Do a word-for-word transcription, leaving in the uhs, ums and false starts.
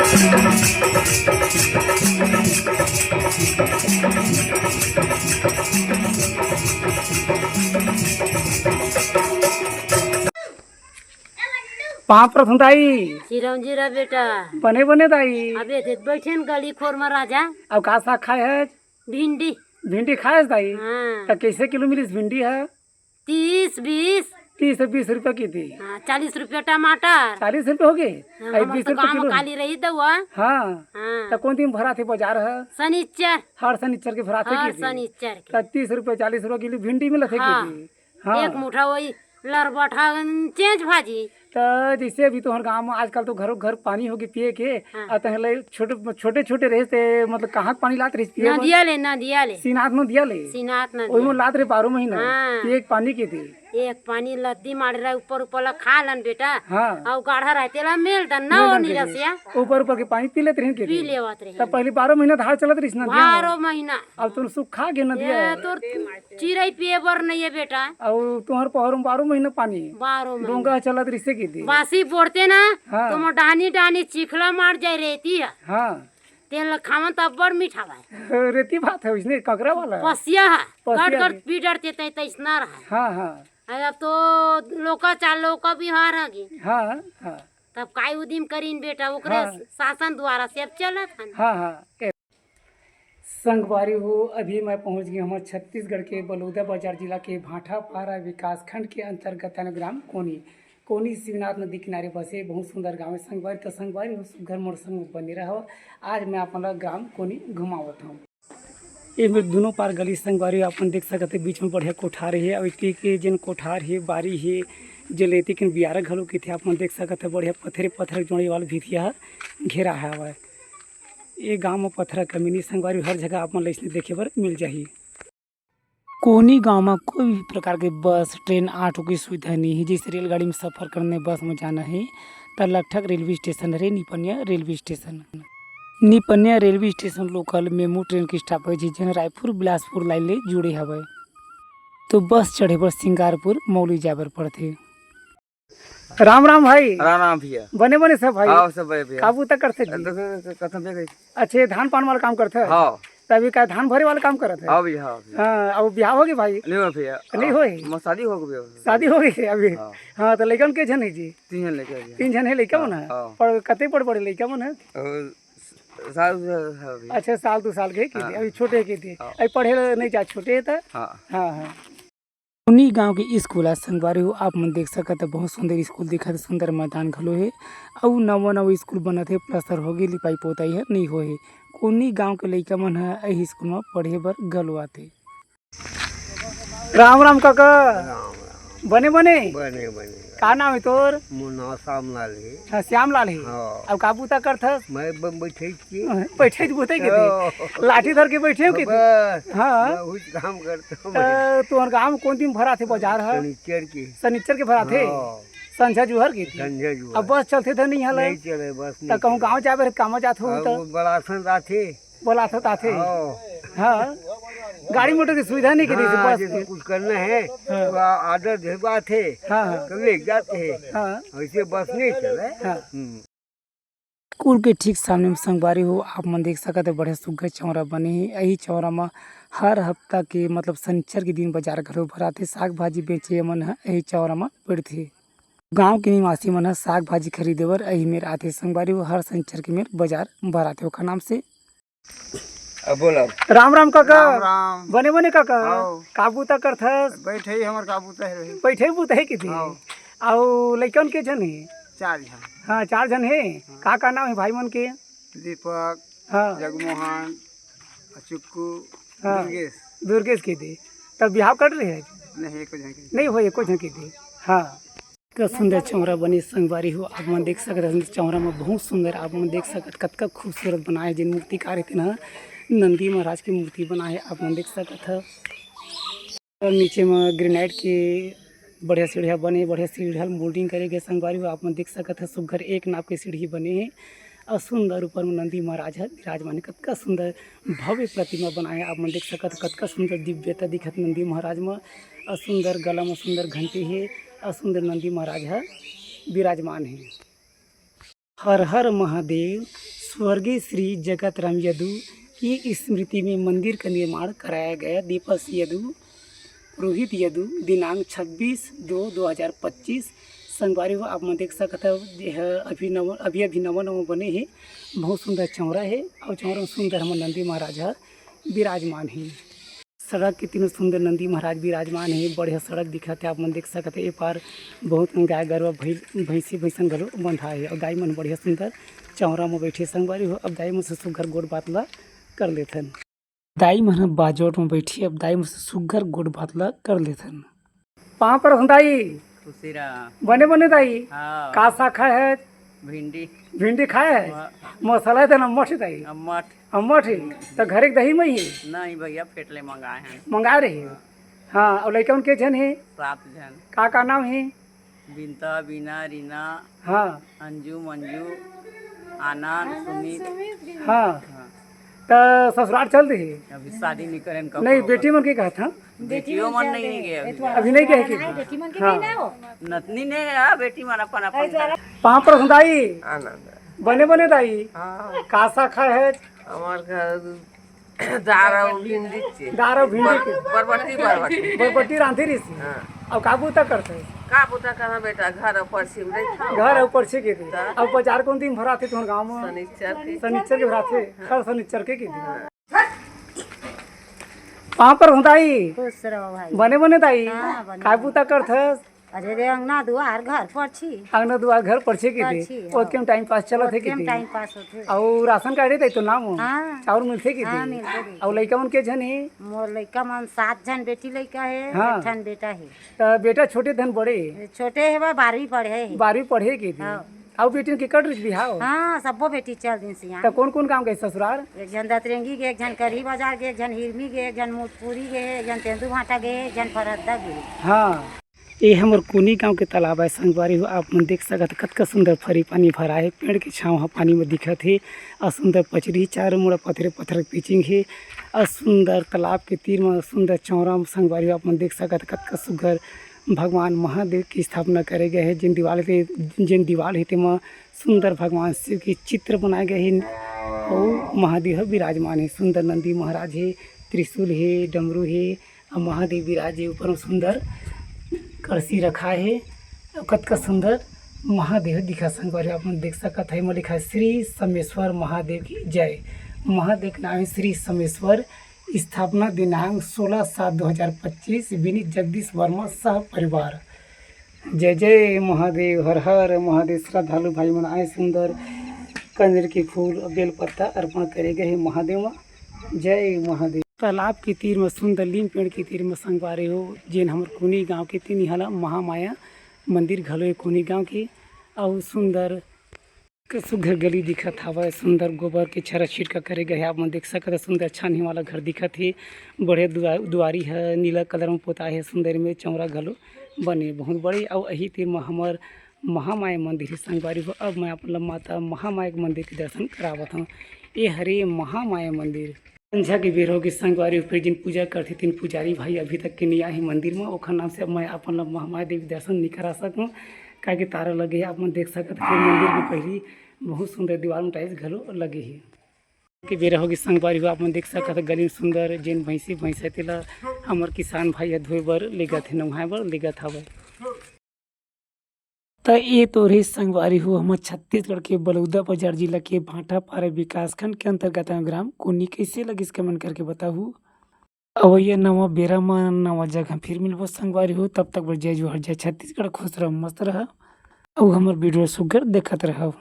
पाँव परत हँव दाई। चिरंजीव रह बेटा। बने बने दाई। अबे देख बैठे न गली खोर में राजा। अउ का साग खाए हस? भिंडी। भिंडी खाए हस दाई? हाँ। त कइसे किलो मिलिस भिंडी ह? तीस बीस। तीस से बीस रुपया किथे। हाँ, चालीस रुपया टमाटर। चालीस रुपया होगे? हाँ, अउ हमर बीस तो रुपया गाँव में किलो। काली रही दउवा। हाँ। हाँ। त कोन दिन भराथे बजार ह? सनिच्चर। हर सनिच्चर के भराथे हर किथे। सनिच्चर के। त तीस रुपया चालीस रुपया किलो भिंडी मिलथे हाँ। किथे। हाँ। एक मुठा वही लरबटहा चेंच भाजी। त जइसे अभी तुँहर गाँव में आजकल तो घरो घर पानी होगे पिए के, हाँ। अउ तहले छोटे, छोटे, छोटे रहे ते मतलब कहाँ के पानी लात रहिस पिए बर? नदिया ले, नदिया ले। सीनाथ नदिया ले? सीनाथ नदिया। ओही में लात रहे बारह महीना। हाँ। पिए के पानी किथे। एक पानी लद्दी मारे रहे, ऊपर, ऊपर ला खा लन बेटा। हाँ। अउ गाढ़ा रहे, तेला मेल दन ना मेल ओ दन के निरसिया। ऊपर, ऊपर के पानी पी लेत रहिन किथे। पी लेवत रहिन। त पहली बारह महीना धार चलत रहिस नदिया में। बारह महीना। अब तुम सुखा गे नदिया। ए, तोर चिरई पिए बर नइ हे बेटा। अउ तुँहर पहर में बारह महीना पानी। बारह महीना। डोंगा चलत रहिसे किथे। बासी बोड़ते ना, हाँ। त मोर डाहनी, डाहनी चिखला मार जाए रेती ह। हाँ। तेन ल खावन त अब्बड़ मीठा भाई। रेती भात हे वइसने ककरा वाला। पसिया ह। पसिया कट, कट भी। पीडरते तइ तइसना रहय। हाँ, हाँ। अरे अब तो लोका चार लोका बिहार ह गे। हाँ, हाँ। तब काय उदिम करिन बेटा, ओकरे हाँ। शासन द्वारा से अब चलत हन। हाँ, हाँ। संगवारी हो, अभी मैं पहुंच गे हँव छत्तीसगढ़ के बलौदाबाजार जिला के भाटापारा विकासखंड के अंतर्गत आने ग्राम कोनी। कोनी शिवनाथ नदी किनारे बसे बहुत सुंदर गाँव हे संगवारी। त संगवारी हो, सुग्घर मोर संग बने रहव। आज मैं आप मन ला ग्राम कोनी घुमावत हँव। ए मेर दूनों पार गली संगवारी हो, आप मन देख सकत हे बीच में बढ़िया कोठार हे, अउ एती के जेन कोठार हे, बारी हे, जेन ल एती के बियारा घलो किथे, आप मन देख सकत हे बढ़िया पत्थरे पत्थर के जोड़े वाला भीतिया ह घेरा हवय। ए गांव म पथरा कमी नइ संगवारी, हर जगह आप मन ल अइसने देखे बर मिल जाही। कोनी गांव म कोई भी प्रकार के बस, ट्रेन, ऑटो के सुविधा नइ हे। जइसे रेलगाड़ी म सफर करना हे, बस म जाना हे, त लकठक रेलवे स्टेशन हरे Nipaniya railway station. Nipaniya railway station local MEMU train के स्टॉपेज हे, जेन रायपुर बिलासपुर लाइन ले जुड़े हवय। तो बस चढ़े बर सिंगारपुर मौली जाए बर पड़थे। राम राम भाई। राम राम भैया। बने बने सब भाई? हाँ, सब बने भैया। का बूता करथे जी? देखो, क-, कथम भैया कही। अच्छा, धान पान वाला काम करथे? हाँ। त अभी का धान भरे वाला काम करत हे? हाँ भैया, हाँ भैया। हाँ, अब बिहाव होगे भाई? नहीं हो भैया। नहीं होए? हाँ, शादी होगे भैया। शादी होगे अभी? हाँ। हाँ, त लइका मन के झन हे जी? तीन झन लइका हे भैया। तीन झन हे लइका मन हे? हाँ। पर कते बड़े बड़े लइका मन हे? और स-, साल दो साल हे भैया। अच्छा, साल दो साल के हे कि हाँ। अभी छोटे हे कि हाँ। अभी पढ़े ला नहीं जा, छोटे हे त? हाँ। हाँ, हाँ। कोनी गांव के स्कूल आ संगवारी हो, आप मन देख सकत ह, बहुत सुंदर स्कूल दिखत हे, सुंदर मैदान घलो हे। अउ नवा नवा स्कूल बनत हे, प्लास्टर होगे, लिपाई पोताई ह नइ होए हे। कोनी गांव के लइका मन ह एही स्कूल म पढ़े बर घलो आथे। राम राम काका। राम राम। बने बने? बने बने। का नाम हे तोर? मोर नाम श्यामलाल हे। अच्छा, श्यामलाल हे। हाँ। अउ का बूता करथस? मैं ब-, बइठे के। बइठे के बूता के दे? हाँ। लाठी धर के बइठे हो के दे? बस, हाँ। बहुत काम करता हूँ मैं। त तोहर गाँव में कोन दिन भराथे बाजार ह? शनिचर के। शनिचर के भराथे? हाँ। संझा जुहर के दिन? संझा जुहर। अब बस चलथे धन नहीं हला? नहीं चले, बस त नहीं कहूँ चले। गाँव जाबे कामा जात हो हाँ, त? वो बड़ा आसन आथे। बोलाथो त आथे। हाँ। हाँ। गाड़ी मोटर के सुविधा नहीं के हाँ, बस जैसे के। कुछ करना है, हाँ। तो आ-, ऑर्डर दे बात है। हाँ, हाँ। तो ले जाते हैं। हाँ। ऐसे बस नहीं चले। हाँ। हम्म। स्कूल के ठीक सामने में संगवारी हो, आप मन देख सकत हे, बढ़िया सुग्घर चौरा बने हे। यही चौरा म हर हफ्ता के, मतलब, शनिचर के दिन बाजार घलो भराथे। साग भाजी बेचे मन ह यही चौरा म पड़थे। गांव के निवासी मन ह साग भाजी खरीदे बर यही मेर आथे। संगवारी हो, हर शनिचर के मेर बाजार भराथे, ओखर नाम से। अब बोला। राम राम काका। राम राम। बने बने काका। हाँ। का बूता करथस? बैठे ही हमर का बूता है रही। बैठे बूता है किथे? हाँ। अउ लइकन के झन हे? चार झन। हाँ, चार झन हे। हाँ। का, का नाम हे भाई मन के? दीपक, हाँ। जगमोहन, चुक्कू, हाँ। दुर्गेश। दुर्गेश किथे। तब बिहाव कर रहे हैं? नहीं, एको झन के। नहीं हो, एको झन किथे। हाँ। का सुंदर चौरा बने संगवारी हो, आप मन देख सकत हन, चौरा में बहुत सुंदर, आप मन देख सकत कतका खूबसूरत बनाए, जेन मूर्तिकार हे तेन ह नंदी महाराज के मूर्ति बनाए हे, आप मन देख सकत ह। और नीचे में ग्रेनाइट के बढ़िया सीढ़िया बने, बढ़िया सीढ़िया मोल्डिंग करे गे संगवारी हो, आप मन देख सकत ह, सुग्घर एक नाप के सीढ़ी बने हे। अउ सुंदर ऊपर में नंदी महाराज ह विराजमान हे। कतका सुंदर भव्य प्रतिमा बनाए हे, आप मन देख सकत ह, कतका सुंदर दिव्यता दिखत नंदी महाराज म। अउ सुंदर गला म सुंदर घंटी हे, अउ सुंदर नंदी महाराज ह विराजमान हे। हर हर महादेव, स्वर्गीय श्री जगत राम यदु की स्मृति में मंदिर का निर्माण कराया गया। दीपक यदु, रोहित यदु, दिनांक छब्बीस दो दो हज़ार पच्चीस। संगवारी हो, आप मन देख सकत हव, ये ह अभी नव, अभी अभी नवा नवा बने हे। बहुत सुंदर चौरा हे और चौरा में सुंदर हमर नंदी महाराज ह विराजमान हे। सड़क के तीनों सुंदर नंदी महाराज विराजमान हे। बढ़िया सड़क दिखत हे, आप मन देख सकत हे। ए पार बहुत गाय गरवा, भैंसी भैंसन घलो बंधा हे और दाई मन बढ़िया सुंदर चौरा में बैठे। संगवारी हो, अब दाई मन से सुघर गोठ बात ला कर लेथन। दाई मन ह बाजोट में बैठी, अब दाई मन से सुघर गोठ बात ला कर लेथन। पाँव परत हंव दाई। खुशी रहा। बने बने दाई। हाँ। का साग खाए हे? भिंडी। भिंडी खाए हे? हाँ। मसाला हे त अम्मट हे दाई। अम्मट। अम्मट हे। त घरे के दही मही हे? नहीं भैया, फेट ले मंगाए हन। मंगाए रहे। हाँ। हाँ, अउ लइका मन के झन हे? सात झन। का का नाम हे? बिनता, बीना, रीना, हाँ। अंजू, मंजू, आनंद, सुमित। हाँ। हाँ। त ससुराल चल दे हे? अभी शादी नहीं करेन, कब नहीं, होगा? बेटी मन के कहत हंव। बेटियों मन नहीं गए अभी। अभी नहीं गए कि? बेटी मन के हाँ। कहीं ना हो। नतनी नहीं है, बेटी मन अपन अपन। पाँव परत हंव दाई। आनंद। बने बने दाई। हाँ। का साग खाए हे? हमार घर दार अउ भिंडी के। दार अउ भिंडी के। बरबट्टी, बरबट्टी। बरबट्टी रांधे रहिस। हाँ। अउ का बूता करथे? का बूता करना बेटा, घर अउ परछी में रहिथंव। घर अउ परछी के दिन। त? अउ बाजार कोन दिन भराथे तुंहर गांव में? शनिचर के। शनिचर के भराथे, हाँ। हर शनिचर के, के दिन। हाँ। पाँव परत हंव दाई। खुश रहो भाई। बने बने दाई। हाँ, बने का बने। बूता करथस? अरे रे, अंगना दुआर घर परछी। अंगना दुआर घर परछी के दे। परछी, ओतके में हाँ। टाइम पास चलत हे ओतके के में दे। टाइम पास होथे। अउ राशन कार्ड हे त तो नाम हो? हाँ। चाउर मिलथे के हाँ, दे? मिलथे के अउ दे। लइका मन के झन हे? मोर लइका मन सात झन बेटी लइका हे, हाँ। एक ठन बेटा हे। त बेटा छोटे धन बड़े? छोटे हे बा, बारहवीं पढ़े हे। बारहवीं पढ़े के दे। हाँ। अउ बेटी के कर रिस बिहाव? हाँ, सब्बो बेटी चल दिन सियान। त कोन कोन गांव गे ससुराल? एक झन दतरेंगी गे, एक झन करही बाजार गे, एक झन हिरमी गे, एक झन मुतपुरी गे, एक झन तेंदू भाटा गे, एक झन फरद्दा गे। हाँ। ए हमर कोनी गांव के तालाब आय संगवारी हो, आप मन देख सकत कतका सुंदर फरी पानी भरा हे। पेड़ के छांव ह पानी म दिखत हे। अउ सुंदर पचरी, चारों मुड़ा पथरे पथर के पिचिंग हे। अउ सुंदर तालाब के तीर म सुंदर चौरा म संगवारी हो, आप मन देख सकत कतका सुघर भगवान महादेव के स्थापना करे गए हे। जेन दीवाल के, जेन दीवाल हे तेमा सुंदर भगवान शिव के चित्र बनाए गए हे। अउ महादेव ह विराजमान हे। सुंदर नंदी महाराज हे, त्रिशूल हे, डमरू हे, अउ महादेव विराजे ऊपर में सुंदर कलसी रखाए हे। अउ कतका सुंदर महादेव दिखत संगवारी हो, आप मन देख सकत हे, एमा लिखा हे श्री समेश्वर महादेव की जय। महादेव के नाम हे श्री समेश्वर। स्थापना दिनांक सोलह सात दो हज़ार पच्चीस, विनीत जगदीश वर्मा सह परिवार। जय जय महादेव, हर हर महादेव। श्रद्धालु भाई मन आए, सुंदर कनेर के फूल, बेलपत्ता अर्पण करे गए हे महादेव म। जय महादेव। तालाब के तीर म सुंदर लीम पेड़ के तीर म संगवारी हो, जेन हमर कोनी गांव के तीन इहाँ ला महामाया मंदिर घलो हे कोनी गांव के। अउ सुंदर के सुघर गली दिखत हवय, सुंदर गोबर के छरा छिटका करे गए हे। आप मन देख सकत हे, सुंदर छानही वाला घर दिखत हे। बढ़िया दुआ-, दुआरी ह नीला कलर म पोताए हे, सुंदर में चौरा घलो बने बहुत बड़े। अउ एही तीर म हमर महामाया मंदिर हे संगवारी हो। अब मैं आप मन ल माता महामाया के मंदिर के दर्शन करावत हंव। ए हरे महामाया मंदिर। संझा के बेर होगे संगवारी हो, फेर जेन पूजा करथे तेन पुजारी भाई अभी तक के नइ आए हे मंदिर म, ओखर नाम से अब मैं आप मन ल महामाया देवी दर्शन नइ करा सकंव, काहे कि तारा लगे हे। आप मन देख सकत हे मंदिर के पहिली बहुत सुंदर दीवार म tiles घलो लगे हे। के बेरा होगे संगवारी हो, आप मन देख सकत हे गली म सुंदर जेन भैंसी भैंसा तेला हमर किसान भाई ह धोए बर लेगत हे, नहाए बर लेगत हवय। त ए तो रहिस संगवारी हो हमर छत्तीसगढ़ के बलौदाबाजार जिला के भाटापारा विकासखंड के अंतर्गत आए ग्राम कोनी। कइसे लगिस comment करके बताहू। अवइया नवा बेरा म नवा जगह फिर मिलबो संगवारी हो, तब तक बर जय जोहार, जय छत्तीसगढ़, खुश रह, मस्त रह, अउ हमर video सुग्घर देखत रहव।